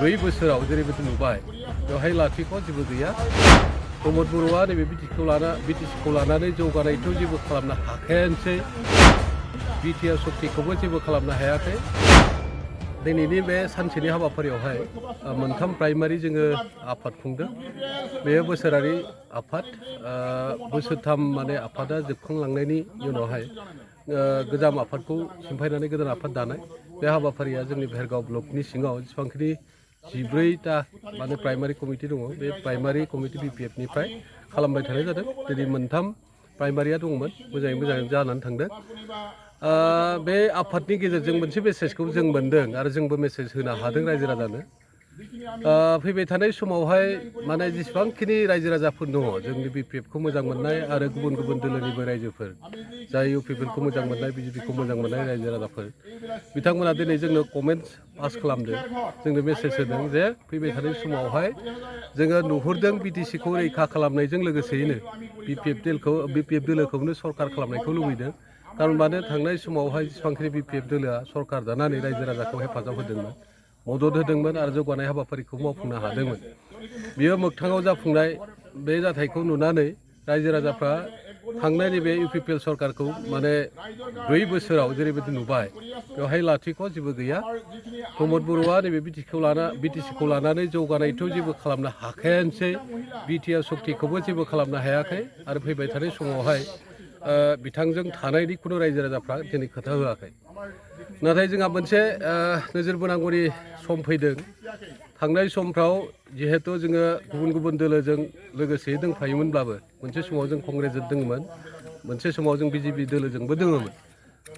2 बोसोराव जेरैबायदि नुबाय बेवहाय लाथिख' जेबो गैया। प्रमद बर'आ नैबे बिटिसिखौ लानानै जौगानायथ' जेबो खालामनो हाखायानोसै। बिटिआर सक्तिखौबो जेबो खालामनो हायाखै। दिनैनि बे सानसेनि हाबाफारियावहाय मोनथाम प्राइमारि जोङो आफाद खुंदों। बेयो बोसोरारि आफाद बोसोरथाम माने आफादा जोबखांलांनायनि उनावहाय गोजाम आफादखौ सिमफायनानै गोदान आफाद दानाय। बे हाबाफारिया जोंनि भेरगाव ब्लकनि सिङाव जेसेबांखिनि 14टा माने प्राइमारि कमिटि दङ बे प्राइमारि कमिटि बिपिएफनिफ्राय खालामबाय थानाय जादों। दिनै मोनथाम प्राइमारिया दंमोन मोजाङै मोजां जानानै थांदों। बे आफादनि गेजेरजों मोनसे मेसेजखौ जों मोन्दों आरो जोंबो मेसेज होनो हादों रायजो राजानो। फैबाय थानाय समावहाय माने जेसेबांखिनि रायजो राजाफोर दङ जोंनि बिपिएफखौ मोजां मोननाय आरो गुबुन गुबुन दोलोनिबो रायजोफोर जाय इउपिपिएलखौ मोजां मोननाय बिजेपिखौ मोजां मोननाय रायजो राजाफोर बिथांमोना दिनै जोंनो कमेन्ट्स पास खालामदों। जोंनो मेसेज होदों जे फैबाय थानाय समावहाय जोङो नुहुरदों बिटिसिखौ रैखा खालामनायजों लोगोसेयैनो बिपिएफ दोलोखौनो सरकार खालामनायखौ लुबैदों। खारन मानो थांनाय समावहाय जेसेबांखिनि बिपिएफ दोलोआ सरकार दानानै रायजो राजाखौ हेफाजाब होदोंमोन मदद होदोंमोन आरो जौगानाय हाबाफारिखौ मावफुंनो हादोंमोन। बियो मोगथाङाव जाफुंनाय बे जाथायखौ नुनानै रायजो राजाफ्रा थांनाय नैबे इउपिपिएल सरकारखौ माने 2 बोसोराव जेरैबायदि नुबाय बेवहाय लाथिख' जेबो गैया। प्रमद बर'आ नैबे बिटिसिखौ लानानै जौगानायथ' जेबो खालामनो हाखायानोसै। बिटिआर सक्तिखौबो जेबो खालामनो हायाखै आरो फैबाय थानाय समावहाय बिथांजों थानायनि खुनु रायजो राजाफ्रा दिनै खोथा होआखै। नाथाय जोंहा मोनसे नोजोर बोनांगौनि सम फैदों। थांनाय समफ्राव जिहेतु जोङो गुबुन गुबुन दोलोजों लोगोसे दंफायोमोनब्लाबो मोनसे समाव जों कंग्रेसजों दङमोन, मोनसे समाव जों बिजेपि दोलोजोंबो दङमोन।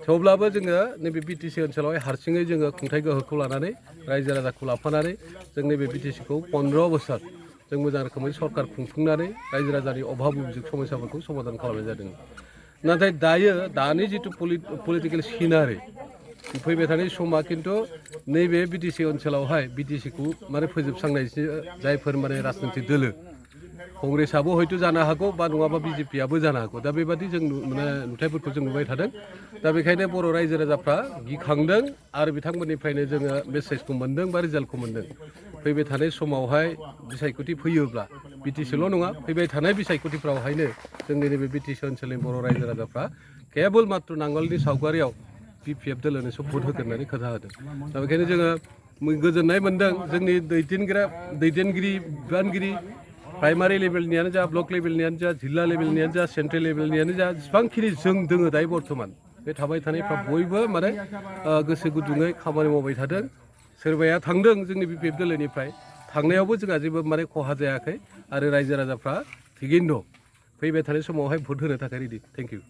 थेवब्लाबो जोङो नैबे बिटिसि ओनसोलावहाय हारसिङै जोङो खुंथाइ गोहोखौ लानानै रायजो राजाखौ लाफानानै जों नैबे बिटिसिखौ 15 बोसोर जों मोजां रोखोमै सरकार खुंफुंनानै रायजो राजानि अभाब अभियोग समस्याफोरखौ समाधान खालामनाय जादों। नाथाय दानि जिथु पलिटिकेल सिनारि फैबाय थानाय समा खिन्थु नैबे बिटिसि ओनसोलावहाय बिटिसिखौ माने फोजोबस्रांनायसो जायफोर माने राजनितिक दोलो कंग्रेसआबो हयथ' जानो हागौ बा नङाबा बिजेपिआबो जानो हागौ। दा बेबादि जों माने नुथायफोरखौ जों नुबाय थादों। दा बेखायनो बर' रायजो राजाफ्रा गिखांदों आरो बिथांमोननिफ्रायनो जोङो मेसेजखौ मोन्दों बा रिजाल्टखौ मोन्दों। फैबाय थानाय समावहाय बिसायख'थि फैयोब्ला बिटिसिल' नङा फैबाय थानाय बिसायख'थिफ्रावहायनो जोंनि नैबे बिटिसि ओनसोलनि बर' रायजो राजाफ्रा केबल मात्र नांगोलनि सावगारियाव बिपिएफ दोलोनोसो भट होगोन होननानै खोथा होदों। दा बेखायनो जोङो गोजोननाय मोन्दों जोंनि दैदेनगिरि बिबानगिरि प्राइमारि लेभेलनियानो जा ब्लक लेभेलनियानो जा जिल्ला लेभेलनियानो जा सेन्ट्रेल लेभेलनियानो जा जेसेबांखिनि जों दोङो दायो बर्थमान बे थाबाय थानायफ्रा बयबो माने गोसो गुदुङै खामानि मावबाय थादों। सोरबाया थांदों जोंनि बिपिएफ दोलोनिफ्राय थांनायावबो जोंहा जेबो माने खहा जायाखै आरो रायजो राजाफ्रा थिगैनो दं। फैबाय थानाय समावहाय भट होनो थाखाय रेडि। Thank you.